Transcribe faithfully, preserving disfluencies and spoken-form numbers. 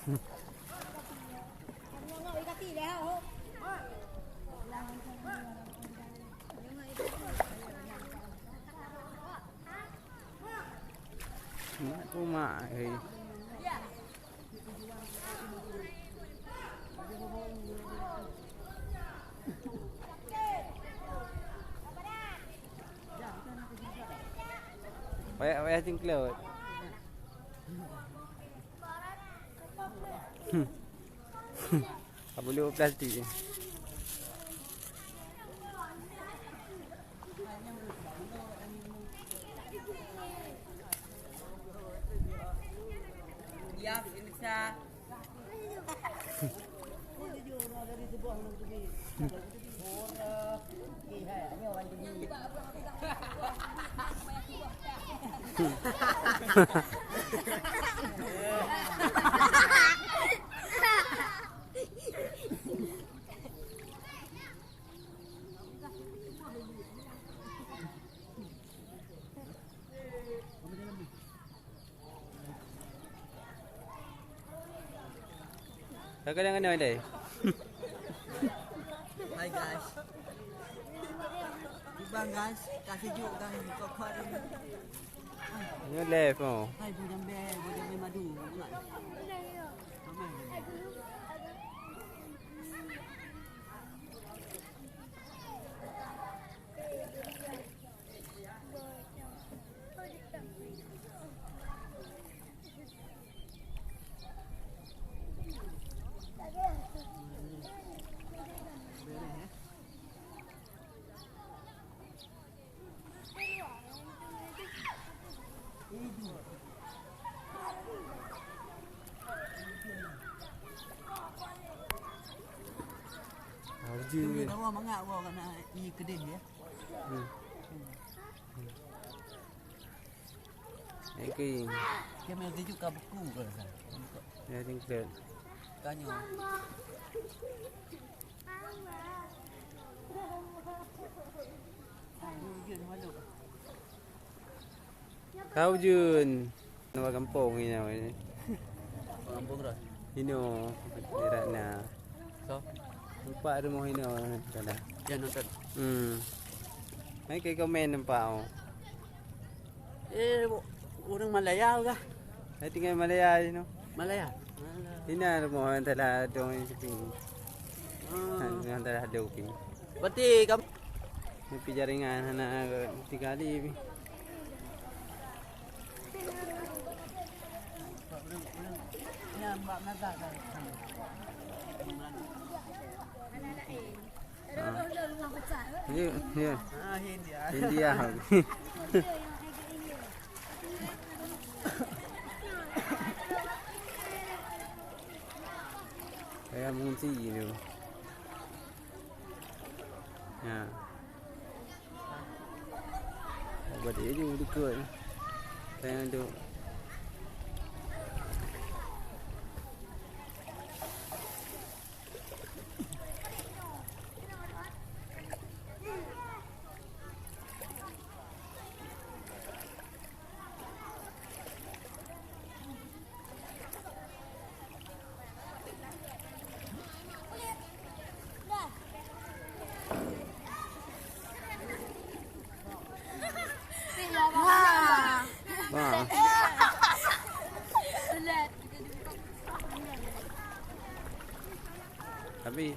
Mak tu mak, hei. Payah-payah cengklot. Ka buluk plastik. Kakak jangan ada deh. Hai guys. Ibang guys, kasih juk guys, kokot ini. Ni live oh. Hai bu jambe, bu jambe madu. Harji. Tunggu tawa mangak gua kena i kedeh ya. Hmm. Oke. Kami harus tunjuk ke buku ke rasa. Ya, tingkat. Tanya. Kau Jun. Nama kampung ni nama ni? Kampung dah. Ino, Ratna. So? Nampak rumah ino dah. Yang nonton. Hmm. Mai ke komen nampak oh. Eh, orang Malaya kah? Saya tinggal Malaya sini. Malaya. Ini rumah orang telah dong yang sepi. Ah. Orang telah dong pi. Berarti kamu. Tapi jaringan hana tiga kali pi. Ini Mbak Nazar dah. Ah. Ya, ya. Ah, India. India. Saya mengungsi ni. Ya. Buat dia je dekat. Sayang tu. Wah. Tapi